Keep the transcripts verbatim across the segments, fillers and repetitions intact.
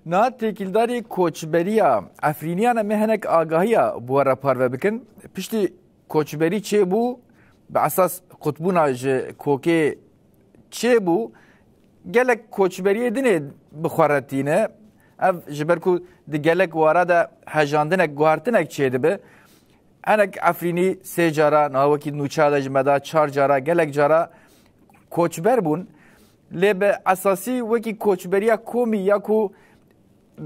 Na têkildarî koçberiya Efrîniyan em ê hinek agahiya bi we re parve bikin. Piştî koçberî çêbû, bi esas qutbûna ji kokê çêbû, gelek koçberiyê dinê bi xwe re tîne. Ev ji ber ku di gelek wara de hejandinek, guhartinek çêdibe. Hinek Efrînî sê cara, niha wekî nûçeya de ji me de çar cara, gelek cara koçber bûn. Lê bi esasî wekî koçberiya komî ya ku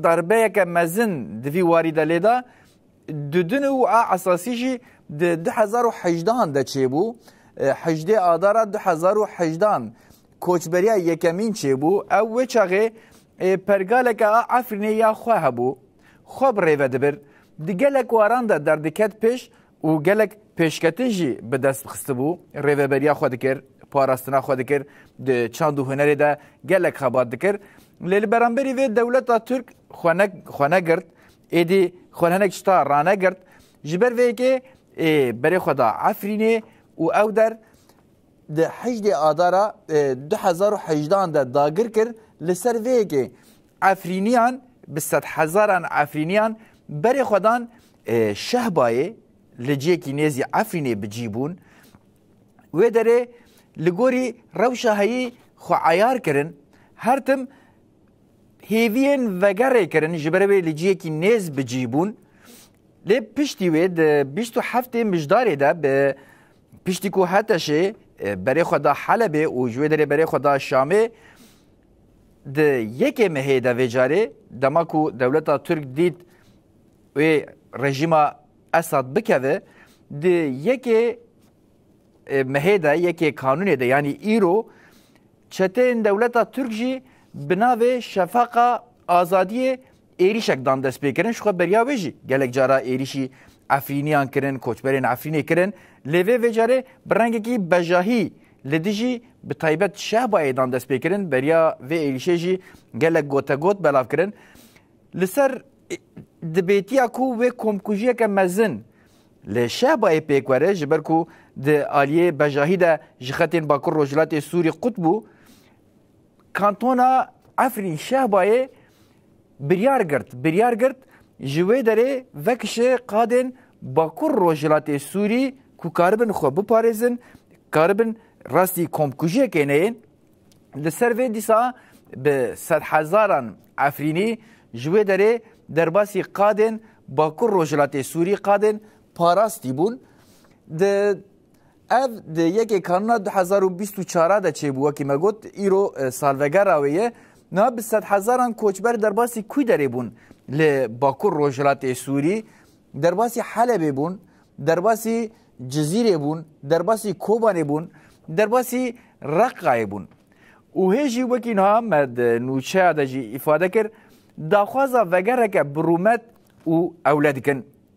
darbeyeke mezin di vî warî de lê da, dudin û a esasî jî di du hezar û hejdehan de çêbû. E, hejdê Adara du hezar û hejdehan koçberiya yekemîn çêbû. Ew wê çaxê, e, pergaleke a Efrînê ya xwe hebû. Xwe bi rê ve dibir. Di gelek waran de derdiket pêş û gelek pêşketin jî bi dest xistibû. Rêveberiya xwe dikir, parastina xwe dikir, di çand û hunerê de gelek xebat dikir. Lê li beramberî vê dewleta Tirk xwe ne-, xwe negirt, êdî xwe hinek tişta ranegirt. Ji ber vê yekê, ê, berê xwe da Efrînê û ew der di hejdê Adara, e, du hezar û hejdehan de dagir kir. Li ser vê yekê Efrîniyan, bi sedhezaran Efrîniyan berê xwe dan, e, Şehbayê, li cihekî nêzî Efrînê bi cî bûn. Wê derê li gorî rewşa heyî xwe eyar kirin. Her tim hêviyên vegerê kirin, ji ber wê li cihekî nêz bi cî bûn. Lê piştî wê di bîst û heftê Mijdarê de bi piştî ku HTŞê, e, berê xwe da Helebê û ji wê derê berê xwe da Şamê, di yekê mehê de vê carê, dema ku dewleta Tirk dît wê rejîma Esad bikeve, di yekê e, mehê de, yekê kanûnê de, yanî îro, çeteyên dewleta Tirk jî bi navê Şefaqa Azadiyê êrîşek dan destpêkirin. Ji xwe beriya wê jî gelek cara êrîşî Efrîniyan kirin, koçberên Efrînê kirin. Lê vê vê carê bi rengekî bejahî li dijî bi taybet Şehbayê dan destpêkirin. Beriya vê êrîşê jî gelek gotegot belav kirin. Li ser, e, dibêtiya ku wê komkujiyeke mezin li Şehbayê pêk were, ji ber ku di aliyê bejahî de ji xetên Bakur Rojhilatê Sûrî qut bû, kantona Efrîn Şehbayê biryar girt. Biryar girt, ji wê derê vekişe qadên Bakur Rojhilatê Sûrî ku karibin xwe biparêzin, karibin rastî komkujiyekê neyên. Li ser vê dîsa bi sedhezaran Efrînî ji wê derê derbasî qadên Bakur Rojhilatê Sûrî, qadên parastî bûn. Di, ev di yekê Kanûna du hezar û bîst û çar de çêbû, wekî me got, îro, e, salvegera wê ye. Niha bi sedhezaran koçber derbasî kû derê bûn li Bakur Rojhilatê Sûrî. Derbasî Helebê bûn, derbasî Cizîrê bûn, derbasî Kobanê bûn, derbasî Reqayê bûn. Û hê jî wekî niha me di nûçeya de jî îfade kir, daxwaza vegereke bi rûmet û ewle dikin.